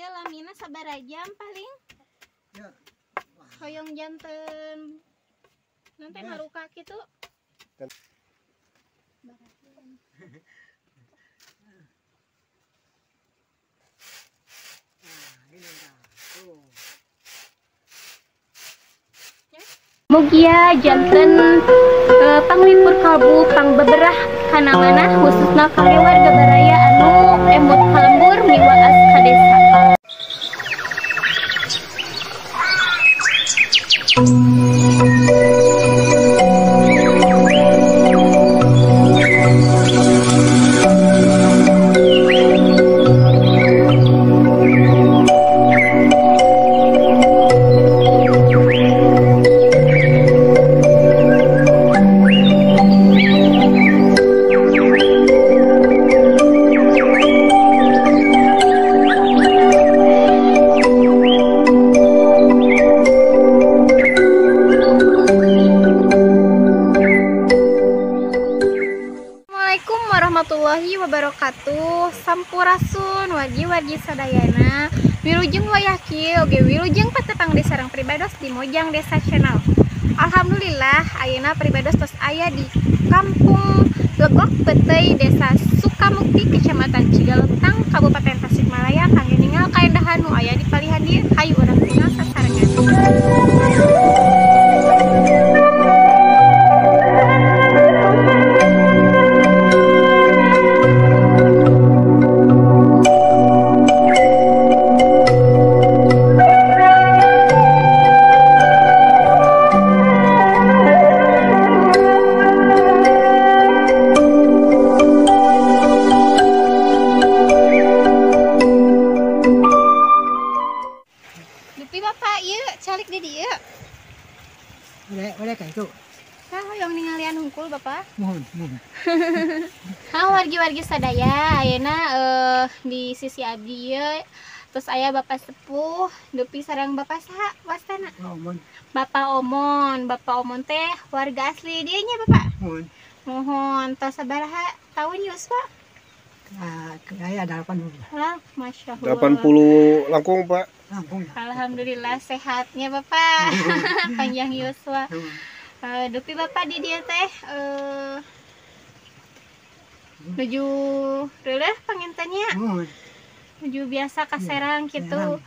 Ieu lamina sabaraha jam paling? Ya. Hoyong janten nanti maruka kitu. Mugia janten panglipur kalbu pangbeberah kana manah khususna kangge warga baraya anu emut ka lembur miwaas ka desa. Warahmatullahi wabarakatuh. Sampurasun wargi-wargi sadayana. Wilujeng wayah kieu oge wilujeng patepang di sareng pribados di Mojang Desa Channel. Alhamdulillah ayeuna pribados tos aya di Kampung Legok Peuteuy, Desa Sukamukti, Kecamatan Cigalentang, Kabupaten Tasikmalaya kangge ningal kaendahan nu aya di palihan dieu. Hayu urang ningal sasarengan. Calik di dieu. Oleh ka itu. Tah hoyong ningalian hungkul Bapak. Mohon, mohon. Ha wargi-wargi sadaya ayeuna di sisi abdi ieu terus aya Bapak sepuh dupi sareng Bapak saha wastana? Omon. Bapak Omon, Bapak Omon teh warga asli dieu nya Bapak? Mohon. Mohon, tos sabaraha taun yuswa? Saya 80. Lah, Masya Allah. 80 langkung, Pak. Langkung. Alhamdulillah sehatnya Bapak. Panjang yuswa. Dupi Bapak di dieu teh nuju reuleuh pangintennya. Nuju biasa ka Serang kitu.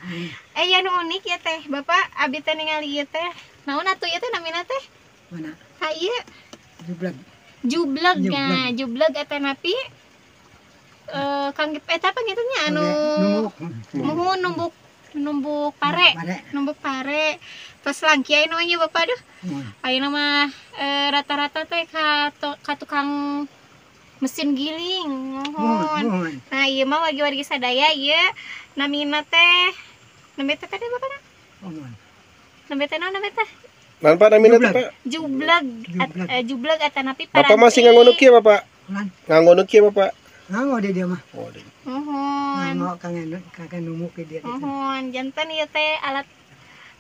Ya nu unik ya teh, Bapak abdi teh ningali ieu teh. Naon atuh ieu teh namina teh? Mana? Ha ieu. Jubleg. Jubleg nah, jubleg eta napi? Kangge eta pangintennya anu muhun numbuk pare, numbuk pare. Terus langki aya nu nya Bapak duh. Ayeuna mah rata-rata teh ka tukang mesin giling muhun. Nah, ieu mah wargi-wargi sadaya ieu namina teh namina teh tadi Bapak na? Omon. Namina teh naon namina teh? Naon Pak namina teh Pak? Jubleg. Jubleg eta napi paranti. Bapak masih nganggo nu kieu Bapak? Nganggo nu kieu Bapak? Nganggo di dia mah. Oh, di. Muhun. Nganggo kangge numbuk di dia. Muhun, janten ieu teh alat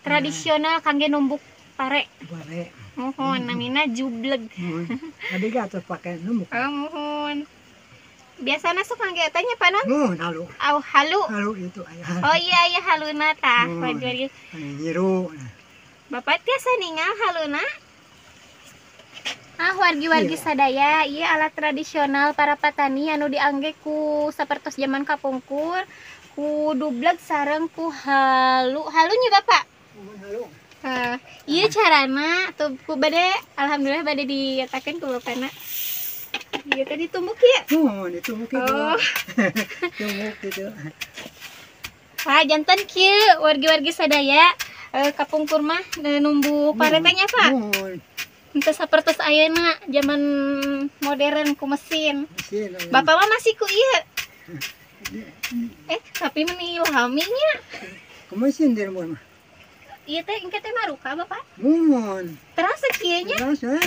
tradisional kangge numbuk pare. Pare. Muhun, namina jubleg. Muhun. Tadi ge atuh pake numbuk. Oh, muhun. Biasana sok kangge eta nya Pak non? Muhun, halu. Au, halu. Halu itu aya. Oh iya iya haluna tah. Wargi-wargi. Nyiru. Bapak tiasa ningal haluna? Ah wargi-wargi sadaya, ieu alat tradisional para petani anu diangge ku sapertos zaman kapungkur, ku dubleg sareng ku halu. Halunya Bapak? Halu. Ieu carana tuh ku bade alhamdulillah bade dietakeun ku bapana. Ieu teh ditumbuk ieu. Oh, ditumbuk ieu. Oh. Tumbuk kitu. Ah janten kieu wargi-wargi sadaya, kapungkur mah numbuk pare teh nya Pak. Henteu sapertos ayeuna zaman modern ku mesin. Bapak mah masih ku ieu. Tapi meni lami nya. Ku mesin di lembur mah. Ieu teh engke teh maruka Bapak? Muhun. Terasa kieu nya? Terasa.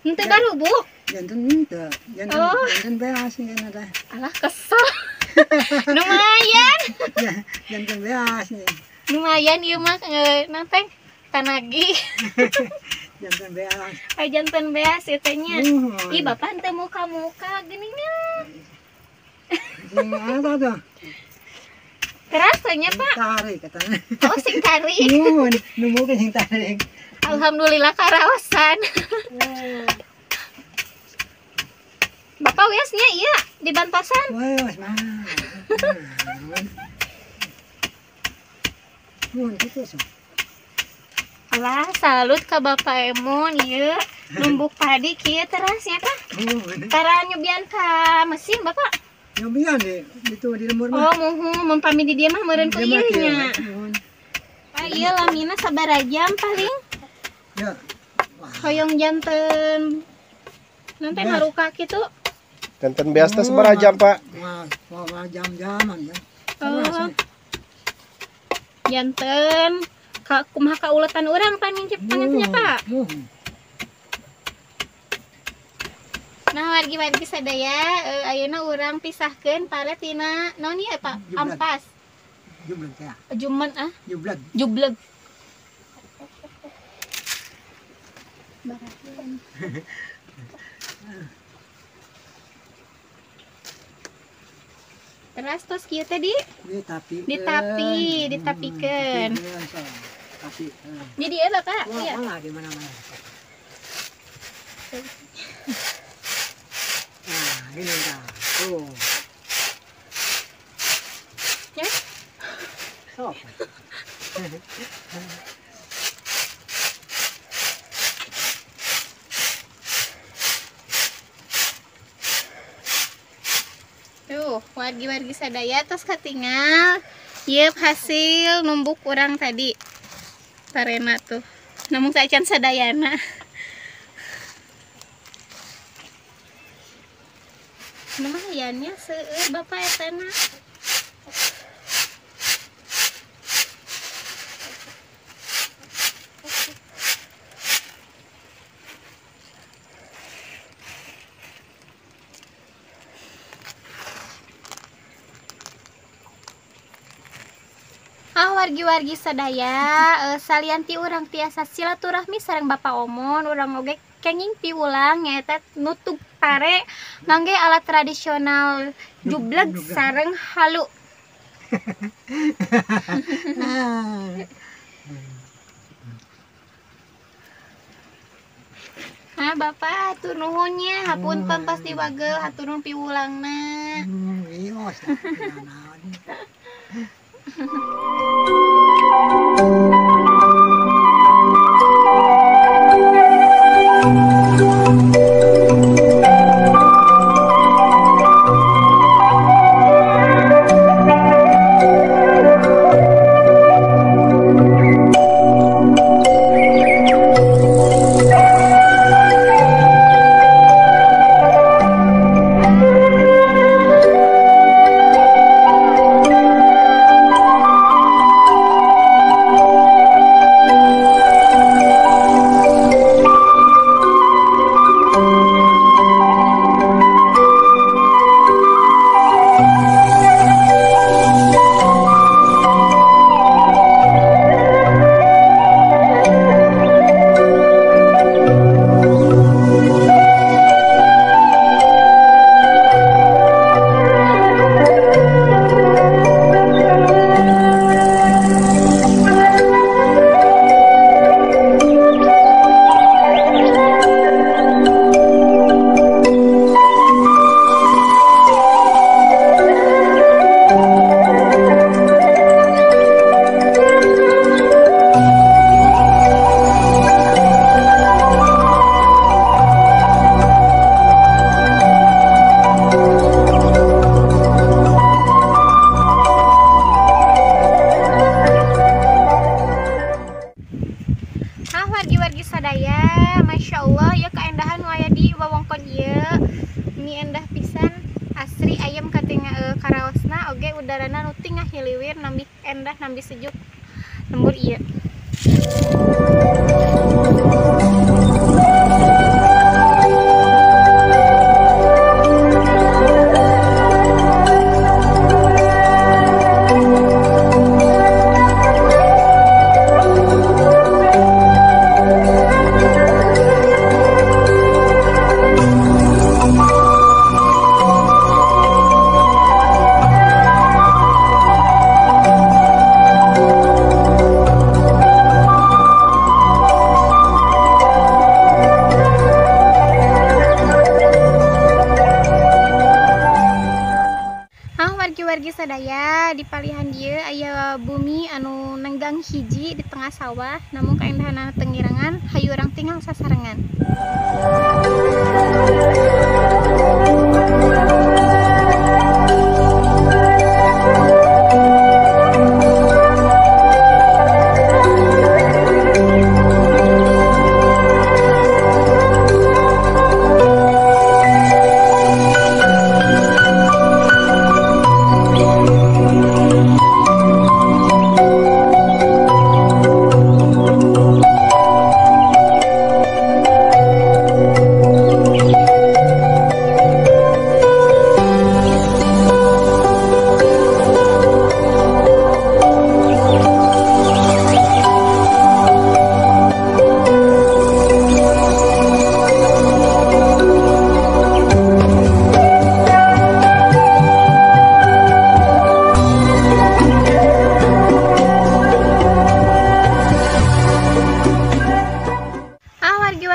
Henteu barubuk. Janten henteu. Janten janten beas nya teh. Alah kesel. Lumayan. Ya, janten beas nya. Lumayan ieu mah naon teh tanagi. Janten beas. Ay janten beas ieu teh nya. Ih Bapak henteu muka-muka geuning nya. Sing eta tuh. Terasanya Pak? Tarik katanya. Oh, sing tarik. Nuhun, numbukeun sing tarik. Alhamdulillah karaosan. Bapak wiasnya iya di bantosan. Wios mah. Nuhun kitu so. Alah, salut ka Bapak Emon ieu numbuk padi kieu terasnya Pak. Tara nyobian ka mesin Bapak. Nyobian deh, itu di lembur mah. Oh, muhun mun pami di dieu mah meureun ku ieu nya. Pak, ieu lamina sabaraha jam paling? Ya. Hoyong janten. Nanti maruka kitu. Janten beas teh sabaraha jam, Pak? Wah, jam-jaman ya. Oh. Janten ka kumaha kauletan urang panginnya, Pak. Nah, wargi-wargi sadaya ayeuna urang pisahkeun pare tina naon ieu, Pak? Ampas. Jubleg ya. Jumen ah. Jubleg. Jubleg. Terus tos kieu teh di ditapi, ditapikeun. Tapi. Jadi ya Bapak, iya. Wah, di mana-mana. Nah, ini dah. Tuh. Ya. Sok. Tuh, wargi-wargi sadaya tos katingal ieu hasil numbuk urang tadi. Tarena tuh. Namun sacan sadayana. Lumayannya seueur Bapak etana. Ah, wargi-wargi sadaya salianti urang tiasa silaturahmi sareng Bapak Omon, urang oge kenging piwulang nyaeta nutug pare ngangge alat tradisional jubleg sareng halu. Nah, Bapak hatur nuhun nya, hapunten tos diwagel hatur nuhun piwulangna. Wios. Wargi-wargi sadaya, Masya Allah ya kaendahan nu aya di wewengkon ieu. Ini endah pisan asri ayam katinga karaosna oge udarana nu tingah hiliwir nambih endah nambih sejuk lembur ieu. Dinten ieu aya bumi anu nenggang hiji di tengah sawah, namun kaendahanana teu ngirengan, hayu urang tinggal sasarengan.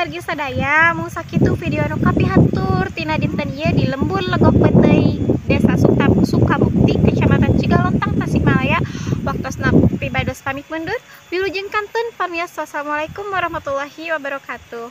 Wargi sadaya, mung sakitu video anu kapihatur tina dinten ieu di Lembur Legok Peuteuy, Desa Sukamukti, Kecamatan Cigalontang, Tasikmalaya. Waktosna pribados pamit mundur. Wilujeng kantun pamios. Wassalamualaikum warahmatullahi wabarakatuh.